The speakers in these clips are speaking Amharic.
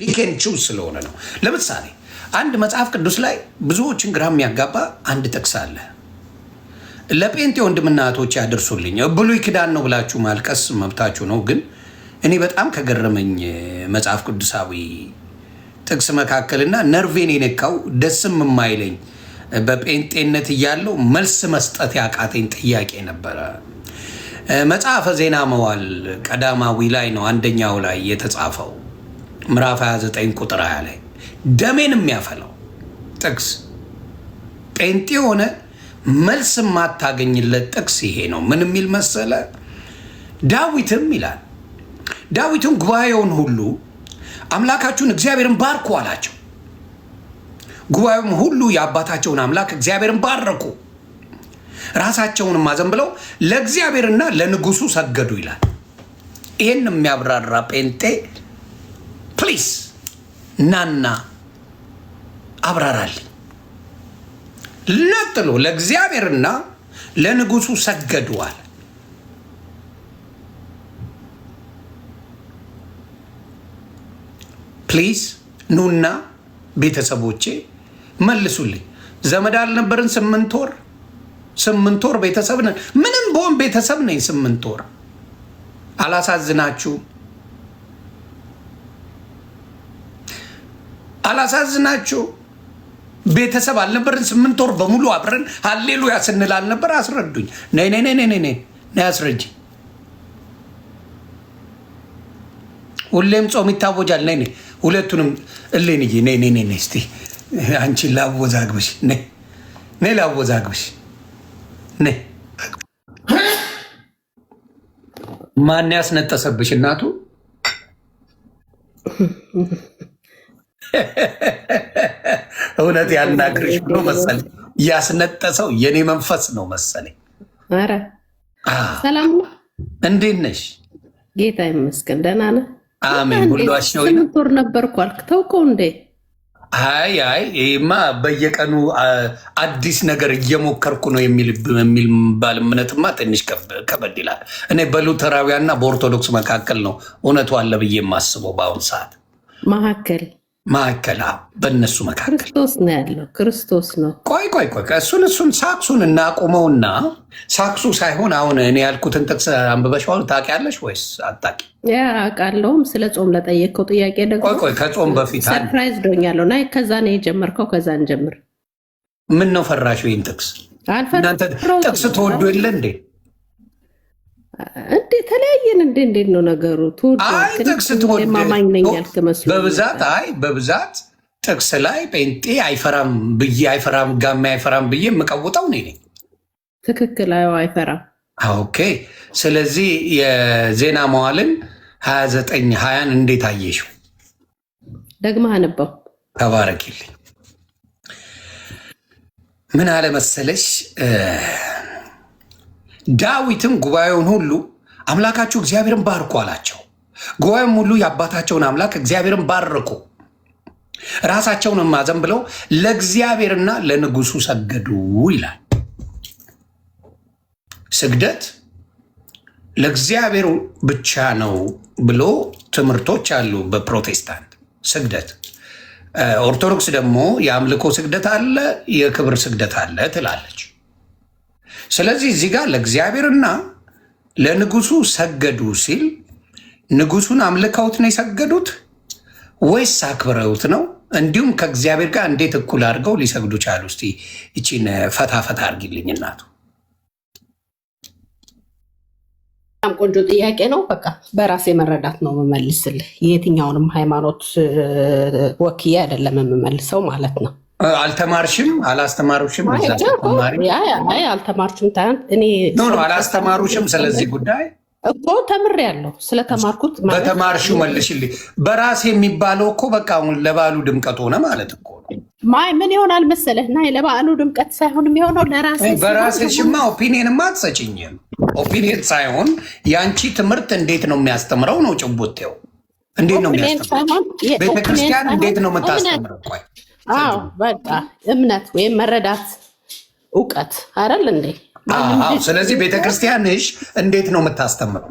Pick and choose ስለሆነ ነው። ለምሳሌ አንድ መጽሐፍ ቅዱስ ላይ ብዙዎችን ግራ የሚያጋባ አንድ ጥቅስ አለ። ለጴንጤ ወንድምና እህቶች ያደርሱልኝ። ብሉይ ኪዳን ነው ብላችሁ ማልቀስ መብታችሁ ነው። ግን እኔ በጣም ከገረመኝ መጽሐፍ ቅዱሳዊ ጥቅስ መካከልና ነርቬን የነካው ደስም የማይለኝ በጴንጤነት እያለው መልስ መስጠት ያቃተኝ ጥያቄ ነበረ። መጽሐፈ ዜና መዋዕል ቀዳማዊ ላይ ነው አንደኛው ላይ የተጻፈው ምዕራፍ 29 ቁጥር 20 ላይ ደሜን የሚያፈላው ጥቅስ ጴንጤ የሆነ መልስ የማታገኝለት ጥቅስ ይሄ ነው። ምን የሚል መሰለ? ዳዊትም ይላል ዳዊትም ጉባኤውን ሁሉ አምላካችሁን እግዚአብሔርን ባርኩ አላቸው። ጉባኤውም ሁሉ የአባታቸውን አምላክ እግዚአብሔርን ባረኩ፣ ራሳቸውንም አዘንብለው ለእግዚአብሔርና ለንጉሱ ሰገዱ ይላል። ይሄን የሚያብራራ ጴንጤ please ናና አብራራልኝ። ነጥሎ ለእግዚአብሔርና ለንጉሱ ሰገዱዋል። Please ኑና ቤተሰቦቼ መልሱልኝ። ዘመድ አልነበርን? 8 ወር 8 ወር ቤተሰብ ነን። ምንም በሆን ቤተሰብ ነኝ። 8 ወር አላሳዝናችሁ አላሳዝናችሁ? ቤተሰብ አልነበርን? 8 ወር በሙሉ አብረን ሀሌሉያ ስንል አልነበር? አስረዱኝ። ነይ ነይ ነይ ነይ ነይ ነይ አስረጅ። ሁሌም ጾም ይታወጃል። ነይ ነይ ሁለቱንም እሌንዬ ነይ ነይ ነይ እስቲ አንቺን ላወዛግብሽ። ነይ ነይ ላወዛግብሽ። ነይ። ማን ያስነጠሰብሽ እናቱ? እውነት ያናግርሽ ብሎ መሰለኝ ያስነጠሰው የኔ መንፈስ ነው መሰለኝ። ኧረ ሰላም ነው። እንዴት ነሽ? ጌታ ይመስገን ደህና ነህ? አሜን። ሁሉ አሸው። 8 ወር ነበርኩ አልክ። ተውከው እንዴ? አይ አይ፣ ይሄማ በየቀኑ አዲስ ነገር እየሞከርኩ ነው የሚል ባል እምነትማ ትንሽ ከበድ ይላል። እኔ በሉተራውያንና በኦርቶዶክስ መካከል ነው እውነቱ አለ ብዬ የማስበው በአሁን ሰዓት። መካከል። መካከል፣ በእነሱ መካከል። ክርስቶስ ነው ያለው። ክርስቶስ ነው። ቆይ ቆይ ቆይ፣ እሱን ሳክሱን እናቁመውና ሳክሱ ሳይሆን አሁን እኔ ያልኩትን ጥቅስ አንብበሽዋል ታውቂያለሽ ወይስ አታውቂም? Yeah፣ አውቃለሁም። ስለ ጾም ለጠየቅከው ጥያቄ ደግሞ ቆይ ቆይ፣ ከጾም በፊት አንድ Surprise ዶኛለሁ። ናይ ከዛ ነው የጀመርከው። ከዛ እንጀምር። ምን ነው ፈራሽ ይህን ጥቅስ? እናንተ አልፈራሁትም። ጥቅስ ትወዱ የለ እንዴ? እንዴ ተለያየን እንዴ? እንዴት ነው ነገሩ? አይ ጥቅስ ትወድ ማማኝ ነኝ ያልክ መስሎኝ በብዛት ነበር። አይ በብዛት ጥቅስ ላይ ጴንጤ አይፈራም ብዬ አይፈራም ጋሜ አይፈራም ብዬ የምቀውጠው እኔ ነኝ። ትክክል። አዎ አይፈራም። Okay። ስለዚህ የዜና መዋዕልን 29 20ን እንዴት አየሽው? ደግመህ አንባው። ተባረኪልኝ። ምን አለ መሰለሽ፣ ዳዊትም ጉባኤውን ሁሉ አምላካችሁ እግዚአብሔርን ባርኩ አላቸው። ጉባኤውም ሁሉ የአባታቸውን አምላክ እግዚአብሔርን ባረኩ፣ ራሳቸውንም አዘንብለው ለእግዚአብሔርና ለንጉሱ ሰገዱ ይላል። ስግደት ለእግዚአብሔር ብቻ ነው ብሎ ትምህርቶች አሉ በፕሮቴስታንት ስግደት። ኦርቶዶክስ ደግሞ የአምልኮ ስግደት አለ፣ የክብር ስግደት አለ ትላለች። ስለዚህ እዚህ ጋር ለእግዚአብሔርና ለንጉሱ ሰገዱ ሲል ንጉሱን አምልከውት ነው የሰገዱት ወይስ አክብረውት ነው? እንዲሁም ከእግዚአብሔር ጋር እንዴት እኩል አድርገው ሊሰግዱ ቻሉ? እስቲ ይቺን ፈታ ፈታ አድርጊልኝ እናቱ። በጣም ቆንጆ ጥያቄ ነው። በቃ በራሴ መረዳት ነው የምመልስልህ። የየትኛውንም ሃይማኖት ወክዬ አይደለም የምመልሰው ማለት ነው። አልተማርሽም? አላስተማሩሽም? አይ እዛ ስትማሪ አይ አልተማርችም። እኔ No፣ አላስተማሩሽም ስለዚህ ጉዳይ? እኮ ተምሬያለሁ። ስለተማርኩት ማለት በተማርሽው መልሽልኝ። በራሴ የሚባለው እኮ በቃ አሁን ለበዓሉ ድምቀት ሆነ ማለት እኮ ነው። ማይ ምን ይሆናል መሰለህ እና ለበዓሉ ድምቀት ሳይሆን የሚሆነው ለራሴ ሲሆን በራስሽማ opinion ማ አትሰጭኝም። Opinion ሳይሆን የአንቺ ትምህርት እንዴት ነው የሚያስተምረው ነው ጭቡቴው። እንዴት ነው Opinion የሚያስተምረው? ሳይሆን ቤተክርስቲያን የ opinion እንዴት ነው ሳይሆን እምነት። የምታስተምረው? ቆይ። አዎ በቃ እምነት ወይም መረዳት እውቀት አይደል እንዴ? ማንም አዎ። ስለዚህ ቤተክርስቲያንሽ እንዴት ነው የምታስተምረው?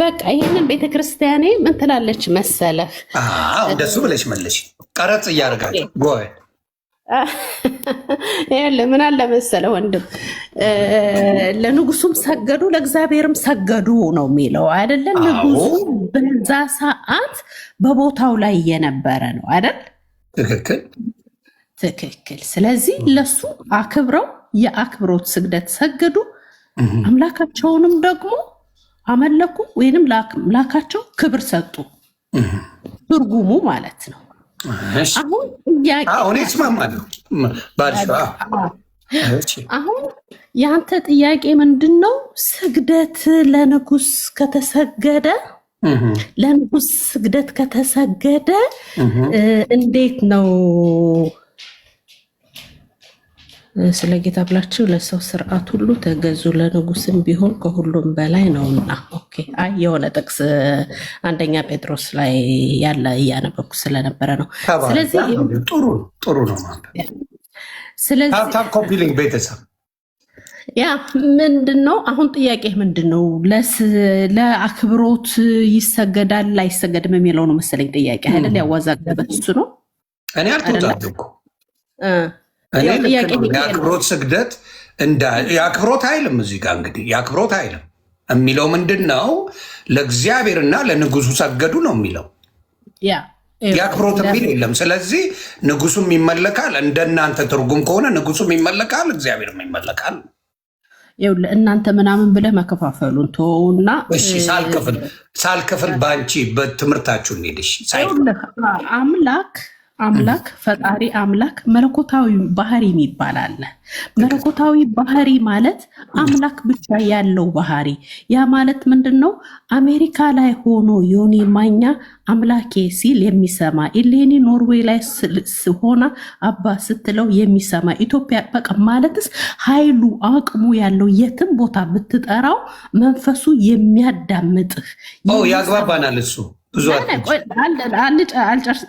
በቃ ይህንን ቤተክርስቲያኔ ምን ትላለች መሰለህ? አዎ፣ እንደሱ ብለሽ መልሽ። ቀረጽ እያደረጋችሁ go ahead። ይኸውልህ ምን አለ መሰለህ ወንድም፣ ለንጉሱም ሰገዱ ለእግዚአብሔርም ሰገዱ ነው የሚለው አይደለ? ንጉሱ በዛ ሰዓት በቦታው ላይ የነበረ ነው አይደል? ትክክል። ትክክል። ስለዚህ ለሱ አክብረው የአክብሮት ስግደት ሰገዱ። አምላካቸውንም ደግሞ አመለኩ ወይንም ለአምላካቸው ክብር ሰጡ። ትርጉሙ ማለት ነው። አሁን ጥያቄ አዎ፣ እኔ እስማማለሁ ባልሽው። እሺ። አሁን የአንተ ጥያቄ ምንድን ነው? ስግደት ለንጉስ ከተሰገደ፣ ለንጉስ ስግደት ከተሰገደ እንዴት ነው፣ ስለ ጌታ ብላችሁ ለሰው ስርዓት ሁሉ ተገዙ፣ ለንጉስም ቢሆን ከሁሉም በላይ ነውና። Okay። አይ፣ የሆነ ጥቅስ አንደኛ ጴጥሮስ ላይ ያለ እያነበብኩ ስለነበረ ነው። ስለዚህ ጥሩ ጥሩ ነው ማለት ስለዚህ tap tap copy link ቤተሰብ። ያ ምንድን ነው አሁን ጥያቄ ምንድን ነው? ለአክብሮት ይሰገዳል አይሰገድም የሚለው ነው መሰለኝ ጥያቄ አይደል? ያዋዛገበ እሱ ነው። እኔ አልተወዛገብኩ። እኔ ያው ልክ ጥያቄ ነው። ይሄ ነው። የአክብሮት ስግደት እንዳ የአክብሮት አይልም፣ እዚህ ጋር እንግዲህ የአክብሮት አይልም። የሚለው ምንድን ነው? ለእግዚአብሔርና ለንጉሱ ሰገዱ ነው የሚለው። የአክብሮት የሚል የለም። ስለዚህ ንጉሱም ይመለካል። እንደናንተ ትርጉም ከሆነ ንጉሱም ይመለካል፣ እግዚአብሔርም ይመለካል። ይኸውልህ፣ እናንተ ምናምን ብለህ መከፋፈሉን ተወውና እሺ፣ ሳልከፍል ሳልከፍል በአንቺ በትምህርታችሁ እንሂድ። እሺ ሳይከፍል። ይኸውልህ፣ አምላክ ፈጣሪ አምላክ መለኮታዊ ባህሪ የሚባል አለ። መለኮታዊ ባህሪ ማለት አምላክ ብቻ ያለው ባህሪ። ያ ማለት ምንድን ነው? አሜሪካ ላይ ሆኖ ዮኒ ማኛ አምላኬ ሲል የሚሰማ፣ ኢሌኒ ኖርዌይ ላይ ሆና አባ ስትለው የሚሰማ፣ ኢትዮጵያ በቃ ማለትስ ኃይሉ አቅሙ ያለው የትም ቦታ ብትጠራው መንፈሱ የሚያዳምጥህ ኦ የሚሰማ ያግባባናል። እሱ ብዙ አትንጭ። አልጨርስ።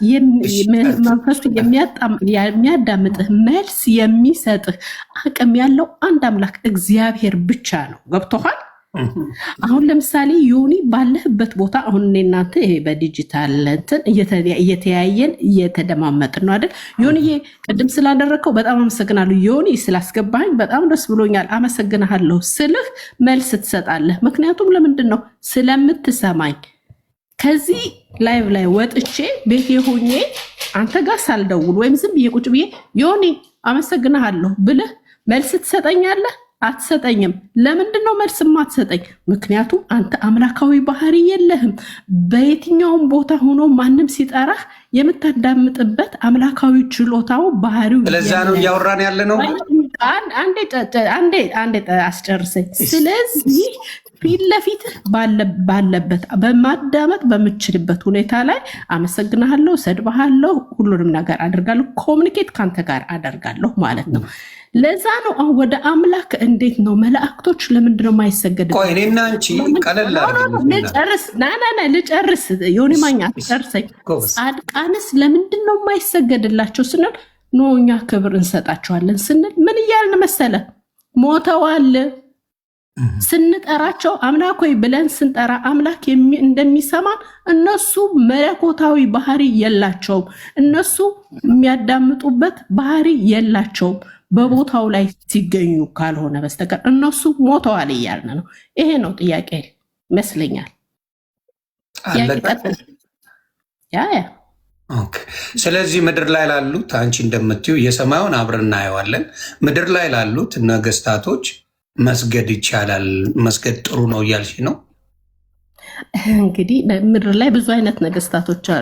መንፈሱ የሚያዳምጥህ፣ መልስ የሚሰጥህ አቅም ያለው አንድ አምላክ እግዚአብሔር ብቻ ነው። ገብቶሃል? አሁን ለምሳሌ ዮኒ ባለህበት ቦታ አሁን እኔ እናንተ ይሄ በዲጂታል እንትን እየተያየን እየተደማመጥን ነው አይደል? ዮኒዬ፣ ቅድም ስላደረግከው በጣም አመሰግናለሁ። ዮኒ፣ ስላስገባኝ በጣም ደስ ብሎኛል፣ አመሰግንሃለሁ ስልህ መልስ ትሰጣለህ። ምክንያቱም ለምንድን ነው? ስለምትሰማኝ። ከዚህ live ላይ ወጥቼ ቤቴ ሆኜ አንተ ጋር ሳልደውል ወይም ዝም ብዬ ቁጭ ብዬ ዮኒ አመሰግንሃለሁ ብልህ መልስ ትሰጠኛለህ? አትሰጠኝም። ለምንድን ነው መልስ የማትሰጠኝ? ምክንያቱም አንተ አምላካዊ ባህሪ የለህም። በየትኛውም ቦታ ሆኖ ማንም ሲጠራህ የምታዳምጥበት አምላካዊ ችሎታው ባህሪው ስለዛ ነው የለህም። እያወራን ያለ ነው። አንዴ አንዴ አስጨርሰኝ። ስለዚህ ፊት ለፊትህ ባለበት በማዳመጥ በምችልበት ሁኔታ ላይ አመሰግናለሁ፣ ሰድባሃለሁ፣ ሁሉንም ነገር አደርጋለሁ፣ communicate ከአንተ ጋር አደርጋለሁ ማለት ነው። ለዛ ነው አሁን ወደ አምላክ እንዴት ነው፣ መላእክቶች ለምንድን ነው የማይሰገድበት? ቆይ፣ እኔና አንቺ ቀለል አድርግልኝ። ልጨርስ፣ ና ና ና ልጨርስ። ዮኒ ማኛ አትጨርሰኝ። ጎበዝ። ጻድቃንስ ለምንድን ነው የማይሰገድላቸው ስንል፣ no እኛ ክብር እንሰጣቸዋለን ስንል ምን እያልን መሰለ? ሞተዋል። ስንጠራቸው አምላክ ሆይ ብለን ስንጠራ አምላክ እንደሚሰማን እነሱ መለኮታዊ ባህሪ የላቸውም። እነሱ የሚያዳምጡበት ባህሪ የላቸውም። በቦታው ላይ ሲገኙ ካልሆነ በስተቀር እነሱ ሞተዋል እያልን ነው። ይሄ ነው ጥያቄ ይመስለኛል። ጥያቄ አለቀ። ቀጥል። Yeah. Okay። ስለዚህ ምድር ላይ ላሉት አንቺ እንደምትዩ የሰማዩን አብረን እናየዋለን። ምድር ላይ ላሉት ነገስታቶች መስገድ ይቻላል፣ መስገድ ጥሩ ነው እያልሽ ነው። እንግዲህ ምድር ላይ ብዙ አይነት ነገስታቶች አሉ።